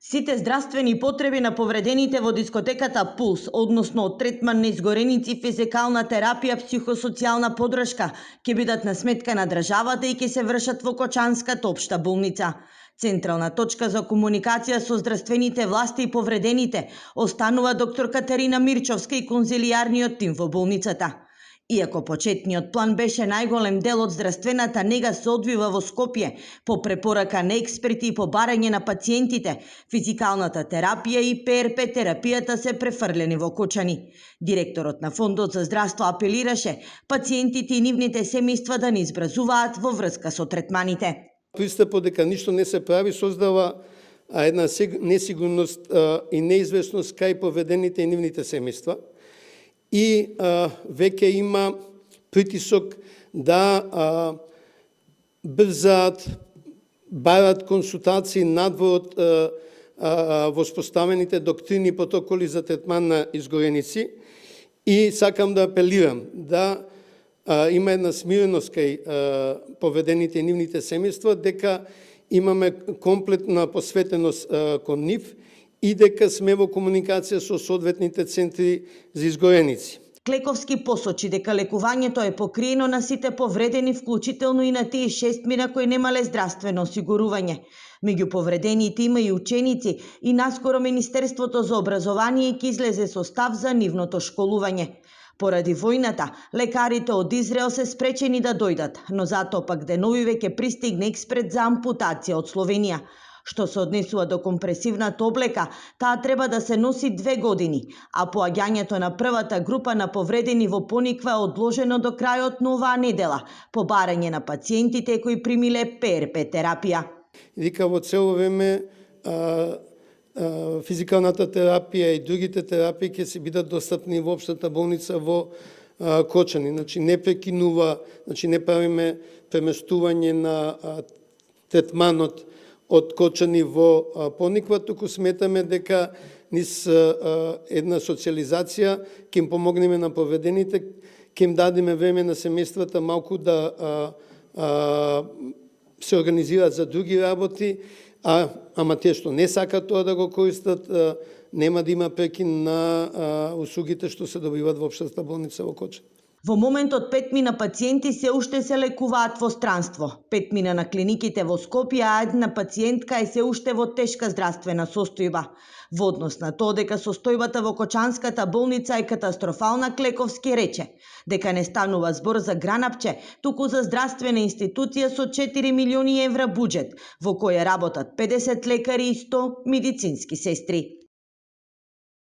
Сите здравствени потреби на повредените во дискотеката Пулс, односно од третман на изгореници, физикална терапија, психосоцијална подршка, ќе бидат на сметка на државата и ќе се вршат во Кочанската општа болница. Централна точка за комуникација со здравствените власти и повредените останува доктор Катерина Мирчовска и конзилијарниот тим во болницата. Иако почетниот план беше најголем дел од здравствената нега се одвива во Скопје, по препорака на експерти и по барање на пациентите, физикалната терапија и ПРП терапијата се префрлени во Кочани. Директорот на Фондот за здравство апелираше пациентите и нивните семејства да не избразуваат во врска со третманите. Пристапот дека ништо не се прави создава една несигурност и неизвестност кај повредените и нивните семејства. И веќе има притисок да брзаат, барат консултации надвор од воспоставените доктрини и протоколи за третман на изгореници. И сакам да апелирам да има една смиреност кај повредените и нивните семејства, дека имаме комплетна посветеност кон нив и дека сме во комуникација со соодветните центри за изгореници. Клековски посочи дека лекувањето е покриено на сите повредени, вклучително и на тие 6 кои немале здравствено осигурување. Меѓу повредените има и ученици и наскоро Министерството за образование ќе излезе со став за нивното школување. Поради војната, лекарите од Израел се спречени да дојдат, но затоа пак деновиве ќе пристигне експерт за ампутација од Словенија. Што се однесува до компресивната облека, таа треба да се носи 2 години, а поаѓањето на првата група на повредени во Пониква е одложено до крајот на оваа недела, по барање на пациентите кои примиле ПРП терапија. Дека во цело време физикалната терапија и другите терапии ќе се бидат достапни во општата болница во Кочани. Значи не прекинува, не правиме преместување на третманот од Кочани во Пониква, туку сметаме дека низ една социализација ќе им помогнеме на повредените, ќе им дадеме време на семејствата малку да се организираат за други работи, ама те што не сакат тоа да го користат, нема да има прекин на услугите што се добиваат во општата болница во Кочани. Во моментот 5 пациенти се уште се лекуваат во странство. 5 на клиниките во Скопје, а една пациентка е се уште во тешка здравствена состојба. Во однос на тоа дека состојбата во Кочанската болница е катастрофална, Клековски рече дека не станува збор за гранапче, туку за здравствена институција со 4 милиони евра буџет, во која работат 50 лекари и 100 медицински сестри.